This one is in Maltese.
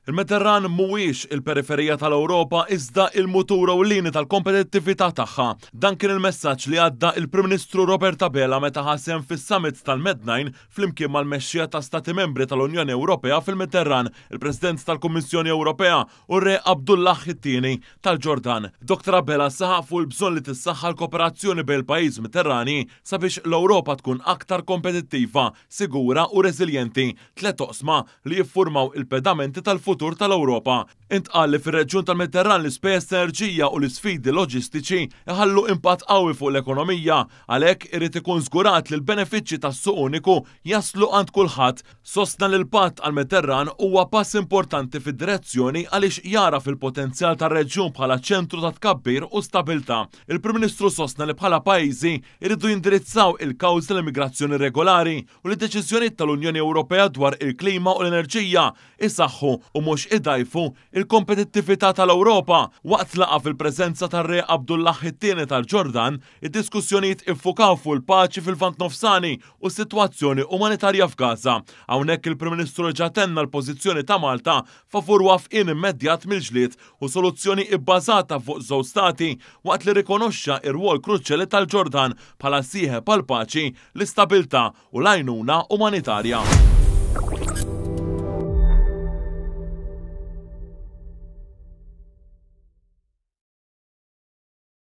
Il-Mediterran mhuwiex il-periferija tal-Ewropa iżda il-mutur ewlieni tal-kompetittività tagħha. Dan kien il-messaġġ li għadda il-Prim Ministru Robert Abela meta ħa sehem fis-Summit tal-Med9 flimkien mal-mexxija ta' Stati Membri tal-Unjoni Ewropea fil-Mediterran, il-President tal-Kummissjoni Ewropea u r-Re Abdullah it-tieni tal-Ġordan. Dr. Abela saħaq fuq il-bżonn li tissaħħa l-kooperazzjoni bejn il-pajjiż Mediterrani sabiex l-Ewropa tkun aktar kompetittiva, sigura u reżiljenti, tlet oqsma li jiffurmaw il-pedamenti tal-futur tal-Ewropa. Intqal li fir-reġjun tal-Mediterran l-ispejjeż ta' enerġija u l-isfidi loġistiċi iħallu impatt qawwi fuq l-ekonomija, għalhekk irid ikun żgurat li l-benefiċċji tas-suq uniku jaslu għand kulħadd. Sostna li l-Patt għall-Mediterran huwa pass importanti fid-direzzjoni għaliex jagħraf il-potenzjal tar-reġjun bħala ċentru ta' tkabbir u stabilità. Il-Prim Ministru sostna li bħala pajjiżi jridu jindirizzaw il-kawżi tal-immigrazzjoni irregolari u li d-deċiżjonijiet tal-Unjoni Ewropea dwar il-klima u l-enerġija isaħħu u mhux idgħajfu l-kompetittività tal-Ewropa. Waqt laqgħa fil-preżenza tar-Re Abdullah it-Tieni tal-Ġordan, id-diskussjonijiet iffukaw fuq il-paċi fil-Lvant Nofsani u s-sitwazzjoni umanitarja f'Gaza. Hawnhekk il-Prim Ministru reġa' tenna l-pożizzjoni ta' Malta favur waqfien immedjat mill-ġlied u soluzzjoni ibbażata fuq żewġ stati waqt li rrikonoxxa r-rwol kruċjali tal-Ġordan bħala sieħeb għall-paċi, l-istabilità u l-għajnuna umanitarja.